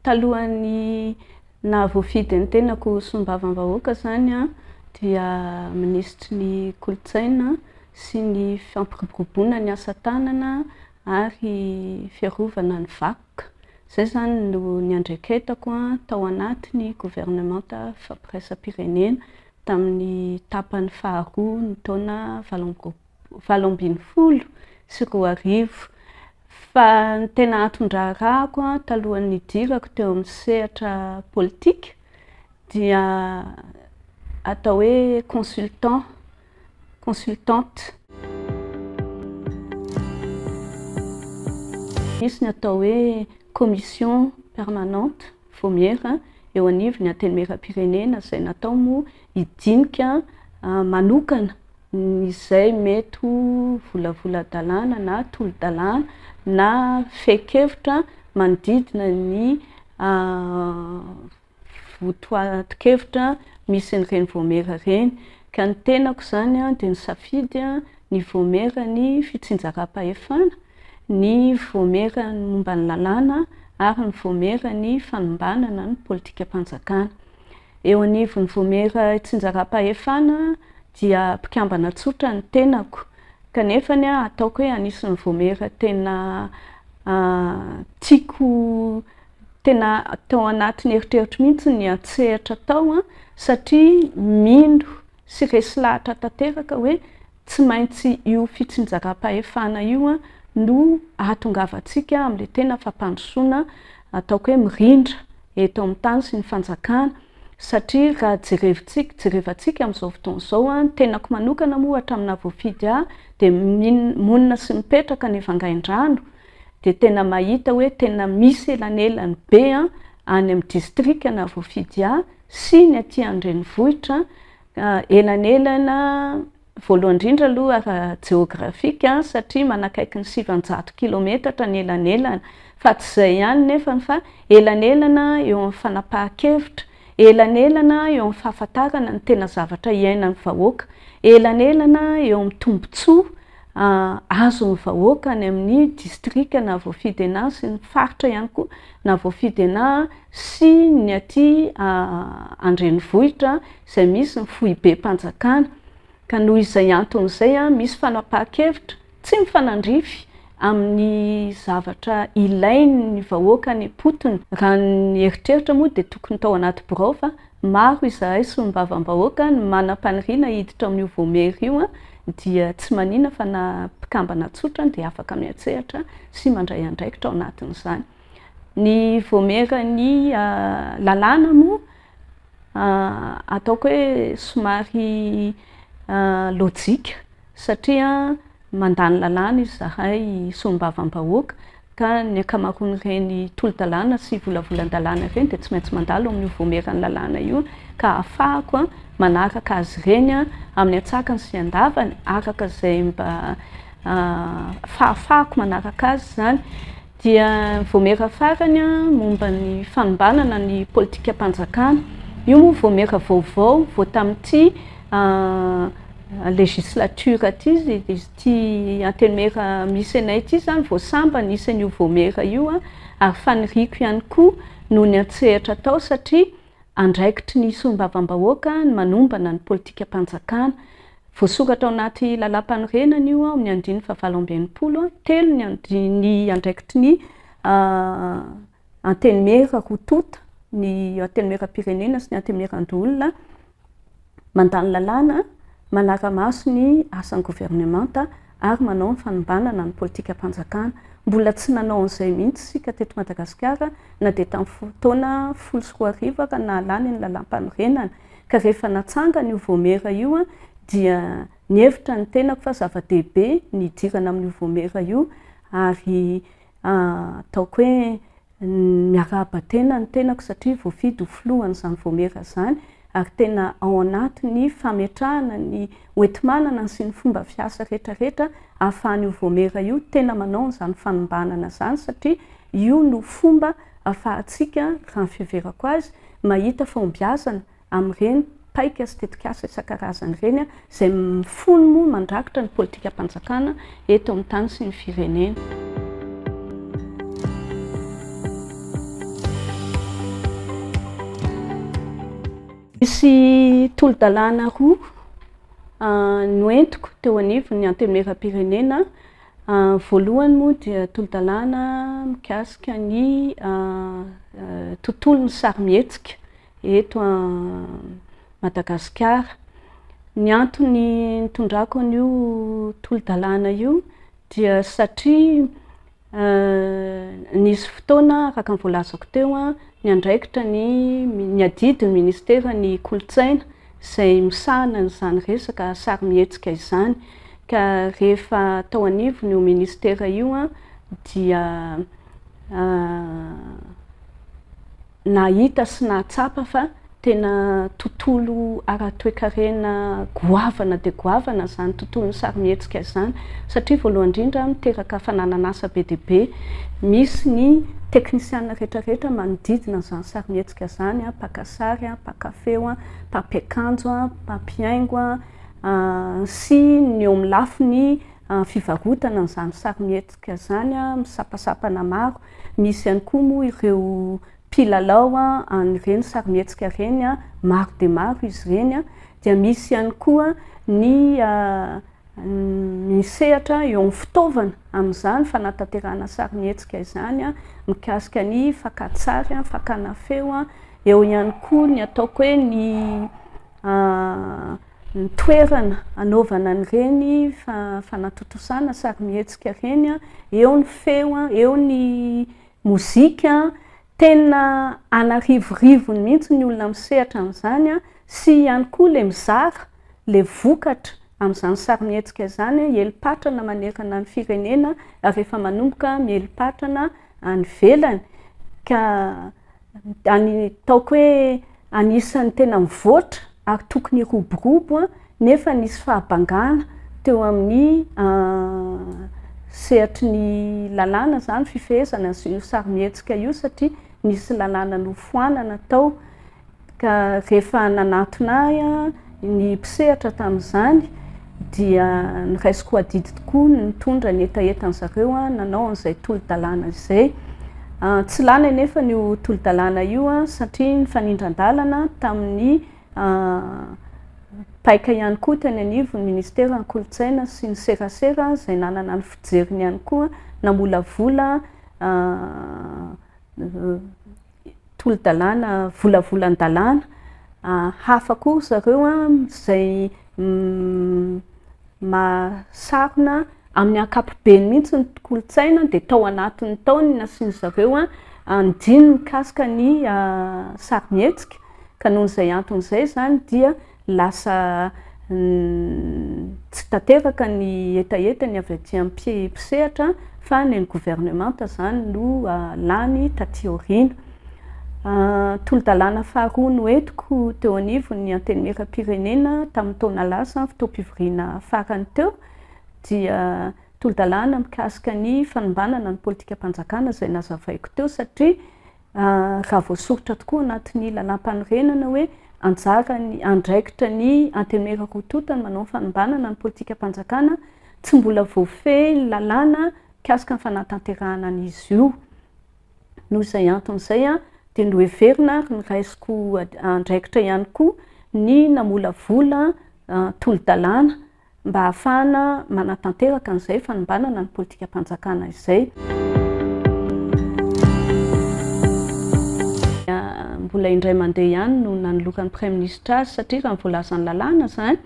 Talohan'ny nahavoafidy ny tenako ho solombavambahoaka izany dia minisitry ny kolontsaina sy ny fampiroboroboana ny asa tanana ary fiarovana ny vakoka. Izay izany no niandraiketako tao anatin'ny governemanta fampiraisam-pirenena tamin'ny tapany faharoa ny taona 2018. Fa ny tena anton-draharahako talohan'ny nidirako teo amin'ny sehatra politika dia atao hoe consultant, consultante. Misy ny atao hoe commission permanente, vaomiera, eo anivon'ny Antenimierampirenena izay natao moa hidinika manokana izay mety ho volavolan-dalàna na tolo-dalàna na fehin-kevitra manodidina ny votoatin-kevitra misy an'ireny vaomiera ireny. Ka ny tenako izany dia nisafidy ny vaomieran'ny fitsinjaram-pahefana, ny vaomieran'ny momba ny lalàna ary ny vaomieran'ny fanombanana ny politikam-panjakana. Eo anivon'ny vaomiera itsinjaram-pahefana dia mpikambana tsotra ny tenako, kanefa ataoko hoe anisan'ny vaomiera tena tiako, tena tao anatin'ny eritreritro mihitsy ny hiantsehatra tao satria mino sy resy lahatra tanteraka hoe tsy maintsy io fitsinjaram-pahefana io no ahatongavantsika amin'ilay tena fampandrosoana ataoko hoe mirindra eto amin'ny tany sy ny fanjakana satria raha jerevintsika, jerevantsika amin'izao fotoana izao, ny tenako manokana moa hatramin'ny nahavoafidy ahy dia monina sy mipetraka any Vangaindrano dia tena mahita hoe tena misy elanelany be any amin'ny distrika nahavoafidy ahy sy ny aty an-drenivohitra Elanelana voalohany indrindra aloha ara-jeografika satria manakaiky ny 900 kilometatra ny elanelana. Fa tsy izay ihany nefany fa elanelana eo amin'ny fanapahan-kevitra, elanelana eo amin'ny fahafantarana ny tena zavatra iainan'ny vahoaka, elanelana eo amin'ny tombontsoa azon'ny vahoaka any amin'ny distrika nahavoafidy anà sy ny faritra ihany koa nahavoafidy anà sy ny aty an-drenivohitra izay misy ny foibem-panjakana. Ka noho izay antony izay, misy fanapahan-kevitra tsy mifanandrify amin'ny zavatra ilain'ny vahoaka any am-potony. Raha ny eritreritra moa dia tokony tao anaty birao fa maro izahay solombavambahoaka no manam-paniriana hiditra amin'io vaomiera io dia tsy manina fa na mpikambana tsotra dia afaka miantsehatra sy mandray andraikitra ao anatin'izany. Ny vaomieran'ny lalàna moa ataoko hoe somary lojika satria mandany lalàna izahay solombavambahoaka ka ny ankamaroan'ireny tolo-dalàna sy volavolan-dalàna ireny dia tsy maintsy mandalo amin'io vaomieran'ny lalàna io ka ahafahako manaraka azy ireny amin'ny antsakany sy andavany araka izay mba fahafahako manaraka azy izany. Dia ny vaomiera farany momba ny fanombanana ny politikam-panjakana. Io moa vaomiera vaovao vao tamin'ity législature ity, ity antenimiera misy anay ity izany vao sambany nisy an'io vaomiera io ary faniriako ihany koa no niantsehatra tao satria Andraikitry ny solombavambahoaka ny manombana ny politikam-panjakana. Voasoratra ao anaty lalàmpanorenana io ao amin'ny andininy fahavalo amby 60, telo ny ny andraikitry ny Antenimiera roa tonta, ny Antenimieram-pirenena sy ny Antenimierandoholona, mandany lalàna, manara-maso ny asan'ny governemanta ary manao ny fanombanana ny politikam-panjakana. Mbola tsy nanao an'izay mihitsy isika teto Madagasikara na dia tamin'ny taona 2010 ara nahalany ny lalàmpanorenana. Ka rehefa natsangana io vaomiera io dia nihevitra ny tenako fa zava-dehibe ny hidirana amin'io vaomiera io ary ataoko hoe Miarahaba tena ny tenako satria voafidy ho filohan'izany vaomiera izany ary tena ao anatin'ny fametrahana ny hoenti-manana sy ny fomba fiasa rehetrarehetra ahafahan'io vaomiera io tena manao an'izany fanombanana izany satria io no fomba ahafahantsika, raha ny fiheverako azy, mahita fahombiazana amin'ireny paika sy tetikasa isan-karazany ireny izay mifono moa mandrakotra ny politikam-panjakana eto amin'ny tany sy ny firenena. Nisy tolo-dalàna roa noentiko teo anivon'ny Antenimierampirenena. Ny voalohany moa dia tolo-dalàna mikasika ny tontolon'ny sarimihetsika eto Madagasikara. Ny antony nitondrako an'io tolo-dalàna io dia satria Nisy fotoana, araka ny voalazako teo, niandraikitra ny niadidy ny ministeran'ny kolontsaina izay misahana an'izany resaka sarimihetsika izany. Ka rehefa tao anivon'io ministera io dia nahita sy nahatsapa fa tena tontolo ara-toekarena goavana dia goavana izany tontolon'ny sarimihetsika izany satria voalohany indrindra miteraka fananan'asa be dia be, misy ny teknisiana rehetra rehetra manodidina an'izany sarimihetsika izany, mpaka sary, mpaka feo, mpampiakanjo, mpampihaingo sy ny eo amin'ny lafiny fivarotana an'izany sarimihetsika izany misampasampana maro. Misy ihany koa moa ireo mpilalao an'ireny sarimihetsika ireny, maro dia maro izy ireny. Dia misy ihany koa ny ny sehatra eo amin'ny fitaovana amin'izany fanatanterahana sarimihetsika izany mikasika ny fakan-tsary, fakana feo, eo ihany koa ny ataoko hoe ny ny toerana anaovana an'ireny fanatontosana sarimihetsika ireny, eo ny feo, eo ny mozika, tena an'arivorivony mihitsy ny olona misehatra amin'izany sy ihany koa ilay mizara ilay vokatra amin'izany sarimihetsika izany hieli-patrana manerana ny firenena ary efa manomboka mieli-patrana any ivelany ka Ataoko hoe anisan'ny tena mivoatra ary tokony hiroborobo nefa nisy fahabangana teo amin'ny sehatry ny lalàna izany fifehezana io sarimihetsika io satria nisy lalàna nofoanana tao Ka rehefa nanatona ahy ny mpisehatra tamin'izany dia noraisiko ho adidy tokoa ny nitondra ny hetahetan-dry zareo nanao an'izay tolo-dalàna izay. Tsy lany anefa io tolo-dalàna io satria nifanindran-dalana tamin'ny paika ihany koa teny anivon'ny ministeran'ny kolontsaina sy ny serasera izay nanana ny fijeriny ihany koa namolavola tolo-dalàna, volavolan-dalàna hafa koa ry zareo izay mahasarona amin'ny ankapobeny mihitsy ny kolontsaina dia tao anatiny tao ny nasian-dry zareo andininy mikasika ny sarimihetsika ka noho izay antony izay izany dia Lasa tsy tanteraka ny hetahetany avy aty amin'ny mpisehatra fa ny an'ny governemanta izany no lany taty aoriana. Tolo-dalàna faharoa noentiko teo anivon'ny Antenimierampirenena tamin'ny taona lasa, fotoam-pivoriana farany teo, dia tolo-dalàna mikasika ny fanombanana ny politikam-panjakana izay nazavaiko teo satria Raha voasoritra tokoa anatin'ny lalàmpanorenana hoe anjaran'ny andraikitra ny Antenimiera roa tonta ny manao ny fanombanana ny politikam-panjakana, tsy mbola voafehy ny lalàna mikasika ny fanatanterahana an'izy io. Noho izay antony izay dia noheverina ary noraisiko andraikitra ihany koa ny namolavola tolo-dalàna mba hahafahana manatanteraka an'izay fanombanana ny politikam-panjakana izay. Mbola indray mandeha ihany no nanoloran'ny Praiminisitra azy satria raha ny voalazan'ny lalàna izany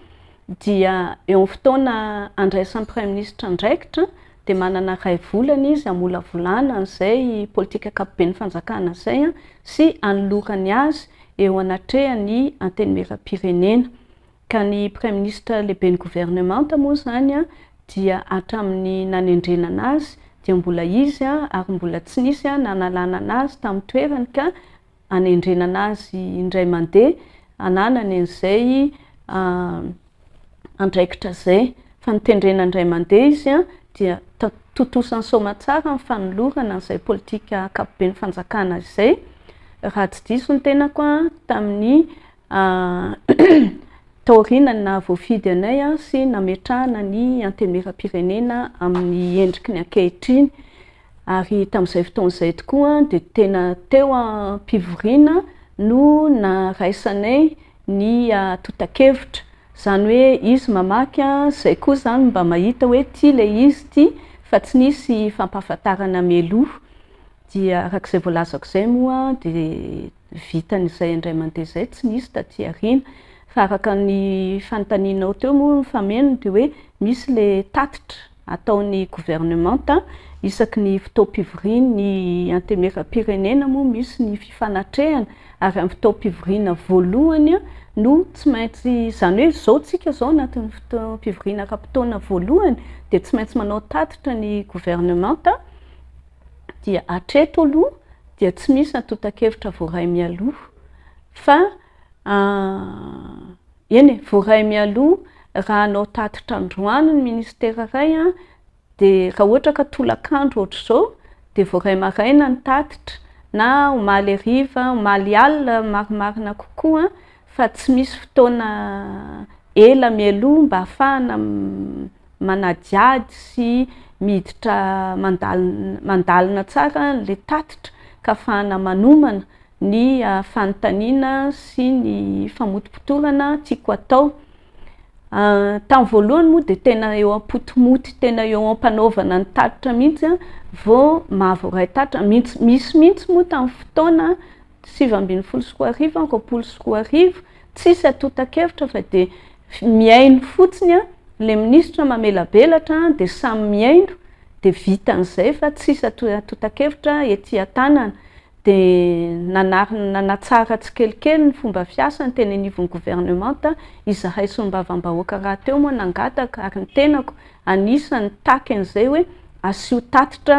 dia eo amin'ny fotoana andraisan'ny Praiminisitra andraikitra dia manana iray volana izy hamolavolana an'izay politika ankapoben'ny fanjakana izay sy hanolorany azy eo anatrehan'ny Antenimierampirenena. Ka ny Praiminisitra lehiben'ny governemanta moa izany dia hatramin'ny nanendrena anazy dia mbola izy ary mbola tsy nisy nanalana anazy tamin'ny toerany ka hanendrena anazy indray mandeha hananany an'izay andraikitra izay. Fa notendrena indray mandeha izy dia tontosan'i Soamatsara ny fanolorana an'izay politika ankapoben'ny fanjakana izay. Raha tsy diso ny tenako tamin'ny Taoriana ny nahavoafidy anay sy nametrahana ny Antenimierampirenena amin'ny endriky ny ankehitriny ary tamin'izay fotoana izay tokoa dia tena teo am-pivoriana no naharaisanay ny antontan-kevitra. Izany hoe izy mamaky, izay koa izany mba mahita hoe ity ilay izy ity fa tsy nisy fampahafantarana mialoha. Dia araka izay voalazako izay moa dia vitan'izay indray mandeha izay tsy nisy taty aoriana. Fa araka ny fanontanianao teo moa ny famenony dia hoe misy ilay tatitra ataon'ny governemanta isaky ny fotoam-pivorian'ny antenimieram-pirenena moa misy ny fifanatrehana ary amin'ny fotoam-pivoriana voalohany no tsy maintsy, izany hoe izao tsika izao anatin'ny fotoam-pivoriana ara-potoana voalohany dia tsy maintsy manao tatitra ny governemanta dia hatreto aloha dia tsy misy antontan-kevitra voaray mialoha fa eny e, voaray mialoha raha hanao tatitra androany ny ministera iray dia raha ohatra ka tolakandro ohatr'izao dia voaray maraina ny tatitra na omaly hariva, omaly alina marimarina kokoa fa tsy misy fotoana ela mialoha mba hahafahana manadihady sy miditra mandalina tsara an'ilay tatitra ka ahafahana manomana ny fanontaniana sy ny famotopotorana tiako atao. Tamin'ny voalohany moa dia tena eo am-potomoty, tena eo am-panaovana ny tatitra mihitsy vao mahavoaray tatitra. Misy mihitsy moa tamin'ny fotoana 2019 an, 2020, tsisy antontan-kevitra fa dia mihaino fotsiny an, ilay minisitra mamelabelatra dia samy mihaino dia vitan'izay fa tsisy antontan-kevitra ety an-tanana. Dia nanarina nanatsara tsikelikely ny fomba fiasany teny anivon'ny governemanta izahay solombavambahoaka rahateo moa nangataka ary ny tenako anisan'ny nitaky an'izay hoe asio tatitra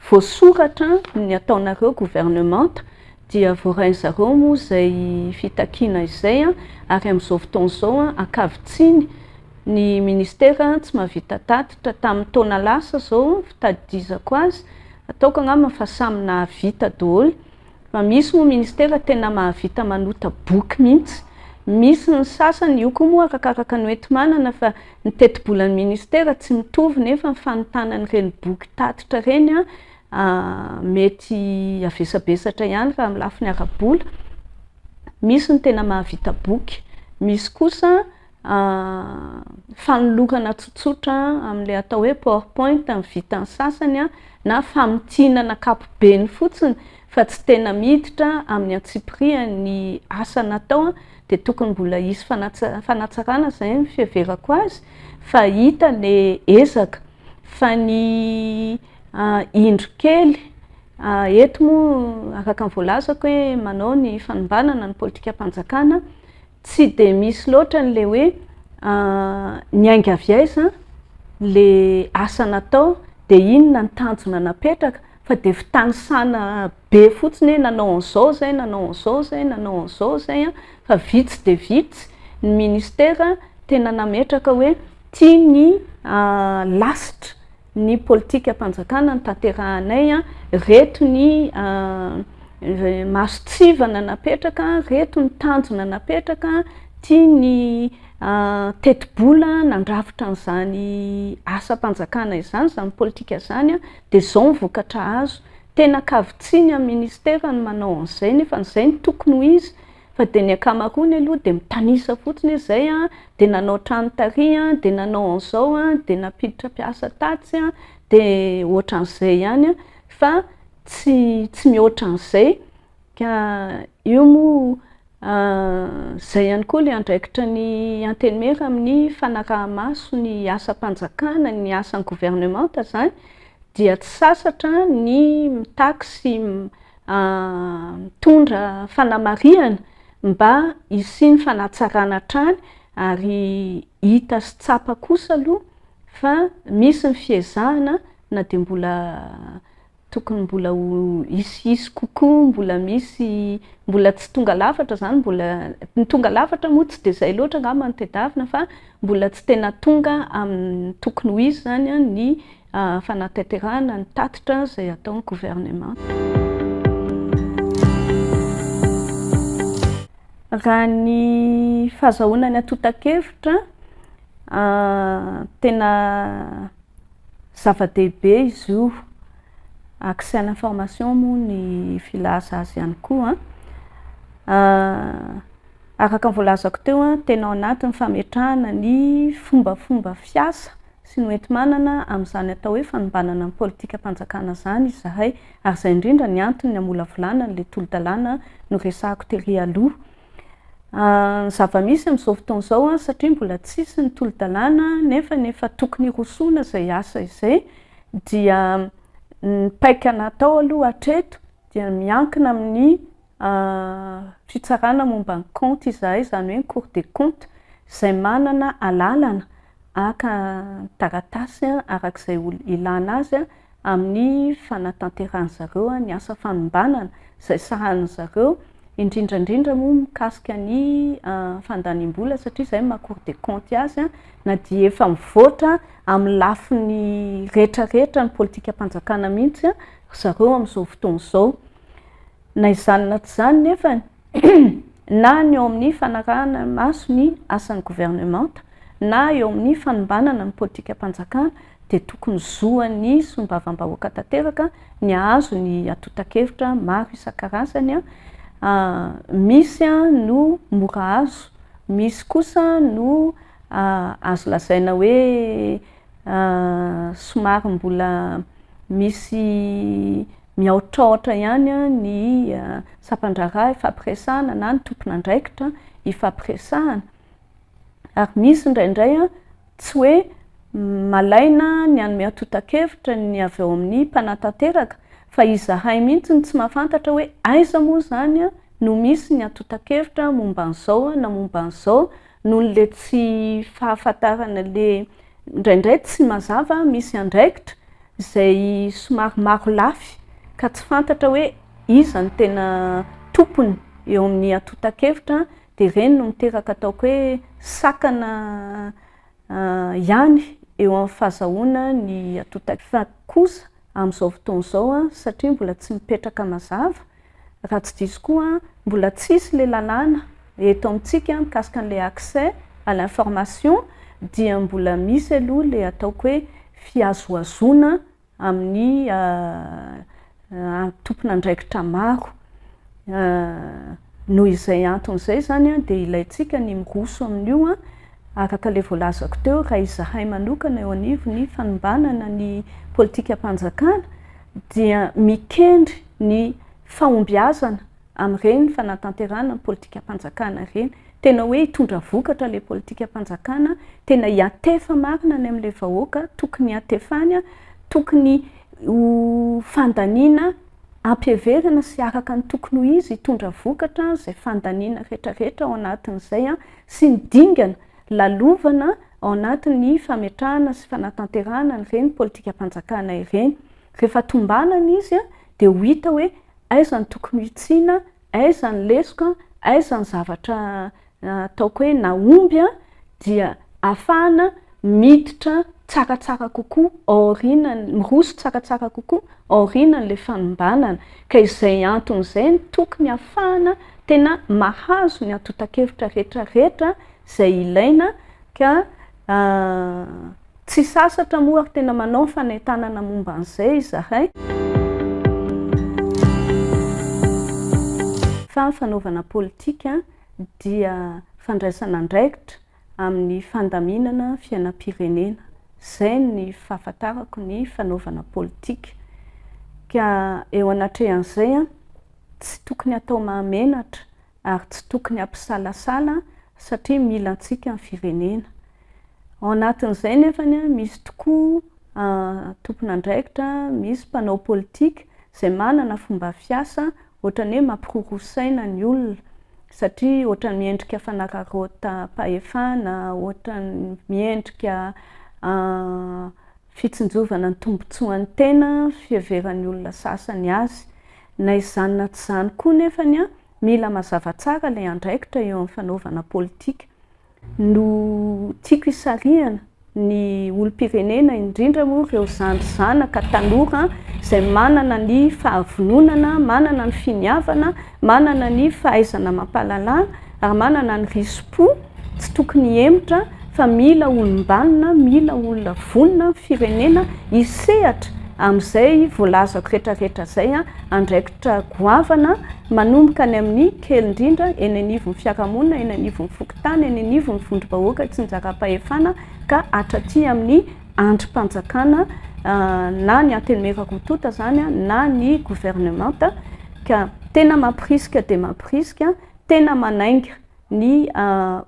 voasoratra ny ataonareo governemanta dia voarain'zareo moa izay fitakiana izay ary amin'izao fotoana izao ankavitsiany ny ministera tsy mahavita tatitra tamin'ny taona lasa izao fitadidizako azy ataoko angamba fa samy nahavita daholo Fa misy moa ministera tena mahavita manota boky mihitsy. Misy ny sasany, io koa moa arakaraka ny hoenti-manana fa ny tetibolan'ny ministera tsy mitovy nefa ny fanontana an'ireny boky tatitra ireny mety havesabesatra ihany raha amin'ny lafiny ara-bola. Misy ny tena mahavita boky, misy kosa fanolorana tsotsotra amin'ilay atao hoe power point ny vitan'ny sasany na famintinana ankapobeny fotsiny fa tsy tena miditra amin'ny antsipiriany ny asa natao dia tokony mbola hisy fanatsarana izay ny fiheverako azy fa hita ilay ezaka fa ny indro kely eto moa araka ny voalazako hoe manao ny fanombanana ny politikam-panjakana Tsy dia misy loatra an'ilay hoe niainga avy aiza ilay asa natao dia inona ny tanjona napetraka fa dia fitanisana be fotsiny hoe nanao an'izao izay, nanao an'izao izay, nanao an'izao izay an, fa vitsy dia vitsy ny ministera tena nametraka hoe ity ny lasitra ny politikam-panjakana notanterahanay, ireto ny mason-tsivana napetraka, ireto ny tanjona napetraka, ity ny tetibola nandrafitra an'izany asam-panjakana izany, izany politika izany, dia izao ny vokatra azo. Tena ankavitsiana amin'ny ministera ny manao an'izay nefa izay no tokony ho izy Fa dia ny ankamaroany aloha dia mitanisa fotsiny hoe izay an, dia nanao trano tary an, dia nanao an'izao an, dia nampiditra mpiasa tatsy an, dia ohatran'izay ihany an, fa tsy tsy mihoatra an'izay. Ka io moa izay ihany koa ilay andraikitra ny antenimiera amin'ny fanaraha-maso ny asam-panjakana, ny asan'ny governemanta izany, dia tsy sasatra ny mitaky sy mitondra fanamarihana mba hisian'ny fanatsarana hatrany ary hita sy tsapa kosa aloha fa misy ny fiezahana na dia mbola tokony mbola ho hisihisy kokoa, mbola misy mbola tsy tonga lafatra izany, mbola ny tonga lafatra moa tsy dia izay loatra angamba no tadiavina fa mbola tsy tena tonga amin'ny tokony ho izy izany ny fanatanterahana ny tatitra izay ataon'ny governemanta. Raha ny fahazahoana ny antontan-kevitra, tena zava-dehibe izy io, accès à l'information moa ny filaza azy ihany koa. Araka ny voalazako teo, tena ao anatin'ny fametrahana ny fombafomba fiasa sy ny hoenti-manana amin'izany atao hoe fanombanana ny politikam-panjakana izany izahay ary izay indrindra ny antony namolavolana an'ilay tolo-dalàna noresahako tery aloha. Ny zava-misy amin'izao fotoana izao satria mbola tsisy ny tolo-dalàna nefa efa tokony hirosoana izay asa izay dia ny paika natao aloha hatreto dia miankina amin'ny fitsarana momba ny kaonty izahay, izany hoe ny cour des comptes izay manana alalana haka taratasy araka izay ilana azy amin'ny fanatanterahan-dry zareo ny asa fanombanana izay sahanin-dry zareo, indrindra indrindra moa mikasika ny fandaniam-bola satria izay no maha cour des comptes azy na dia efa mivoatra amin'ny lafiny rehetra rehetra ny politikam-panjakana mihitsy ry zareo amin'izao fotoana izao. Na izany na tsy izany nefany, na ny eo amin'ny fanarahana maso ny asan'ny governemanta na eo amin'ny fanombanana ny politikam-panjakana dia tokony zoan'ny solombavambahoaka tanteraka ny hahazo ny antontan-kevitra maro isan-karazany. Misy no mora azo, misy kosa no azo lazaina hoe somary mbola misy mihaotraotra ihany ny sampan-draharaha ifampiresahana na ny tompon'andraikitra ifampiresahana ary misy indraindray tsy hoe malaina ny hanome antontan-kevitra ny avy ao amin'ny mpanatanteraka fa izahay mihitsy no tsy mahafantatra hoe aiza moa izany no misy ny antontan-kevitra momba an'izao na momba an'izao noho ilay tsy fahafantarana ilay indraindray tsy mazava misy andraikitra izay somary maro lafy ka tsy fantatra hoe iza no tena tompony eo amin'ny antontan-kevitra dia ireny no miteraka ataoko hoe sakana ihany eo amin'ny fahazahoana ny antontan-kevitra. Fa kosa amin'izao fotoana izao satria mbola tsy mipetraka mazava, raha tsy diso koa mbola tsisy ilay lalàna eto amintsika mikasika an'ilay accès à l'information dia mbola misy aloha ilay ataoko hoe fihazohazoana amin'ny tompon'andraikitra maro. Noho izay antony izay izany dia ilaintsika ny miroso amin'io araka ilay voalazako teo raha izahay manokana eo anivon'ny fanombanana ny politikam-panjakana dia mikendry ny fahombiazana amin'ireny fanatanterahana ny politikam-panjakana ireny. Tena hoe hitondra vokatra ilay politikam-panjakana, tena hiantefa marina any amin'ilay vahoaka, tokony hiantefany, tokony ho fandaniana ampiheverana sy araka ny tokony ho izy hitondra vokatra izay fandaniana rehetrarehetra ao anatin'izay sy ny dingana lalovana ao anatin'ny fametrahana sy fanatanterahana an'ireny politikam-panjakana ireny. Rehefa tombanana izy dia ho hita hoe aiza no tokony hitsiana, aiza ny lesoka, aiza ny zavatra ataoko hoe nahomby dia ahafahana miditra tsaratsara kokoa aorianan'ny, miroso tsaratsara kokoa aorianan'ilay fanombanana. Ka izay antony izay no tokony ahafahana tena mahazo ny antontan-kevitra rehetrarehetra izay ilaina ka Tsy sasatra moa ary tena manao ny fanentanana momba an'izay izahay. Fa ny fanaovana politika dia fandraisana andraikitra amin'ny fandaminana fiainam-pirenena. Izay ny fahafantarako ny fanaovana politika. Ka eo anatrehan'izay, tsy tokony hatao mahamenatra ary tsy tokony hampisalasala satria mila antsika ny firenena. Ao anatin'izay nefany misy tokoa tompon'andraikitra, misy mpanao politika izay manana fomba fiasa ohatran'ny hoe mampiroroa saina ny olona satria ohatran'ny miendrika fanararaotam-pahefana, ohatran'ny miendrika fitsinjovana ny tombontsoan'ny tena fiheveran'ny olona sasany azy. Na izany na tsy izany koa nefany mila mazava tsara ilay andraikitra eo amin'ny fanaovana politika. No tiako hisarihana ny olom-pirenena, indrindra moa ireo zandry zanaka tanora izay manana ny fahavononana, manana ny finiavana, manana ny fahaizana amam-pahalalana ary manana ny risi-po tsy tokony hihemotra fa mila olom-banona, mila olona vonona ny firenena hisehatra. Amin'izay voalazako rehetrarehetra izay, andraikitra goavana manomboka any amin'ny kely indrindra, eny anivon'ny fiarahamonina, eny anivon'ny fokontany, eny anivon'ny vondrom-bahoaka itsinjaram-pahefana ka hatraty amin'ny andrim-panjakana na ny antenimiera roa tonta izany na ny governemanta ka tena mampirisika dia mampirisika, tena manainga ny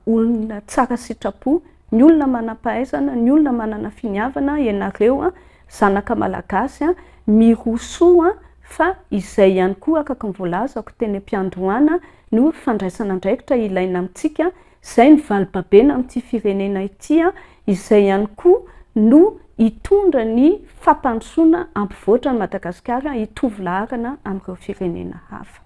olona tsara sitrapo, ny olona manam-pahaizana, ny olona manana finiavana ianareo zanaka malagasy mirosoa fa izay ihany koa araka ny voalazako teny am-piandohana no fandraisana andraikitra ilaina amintsika, izay no valibabena amin'ity firenena ity, izay ihany koa no hitondra ny fampandrosoana hampivoatra an'i Madagasikara hitovy laharana amin'ireo firenena hafa.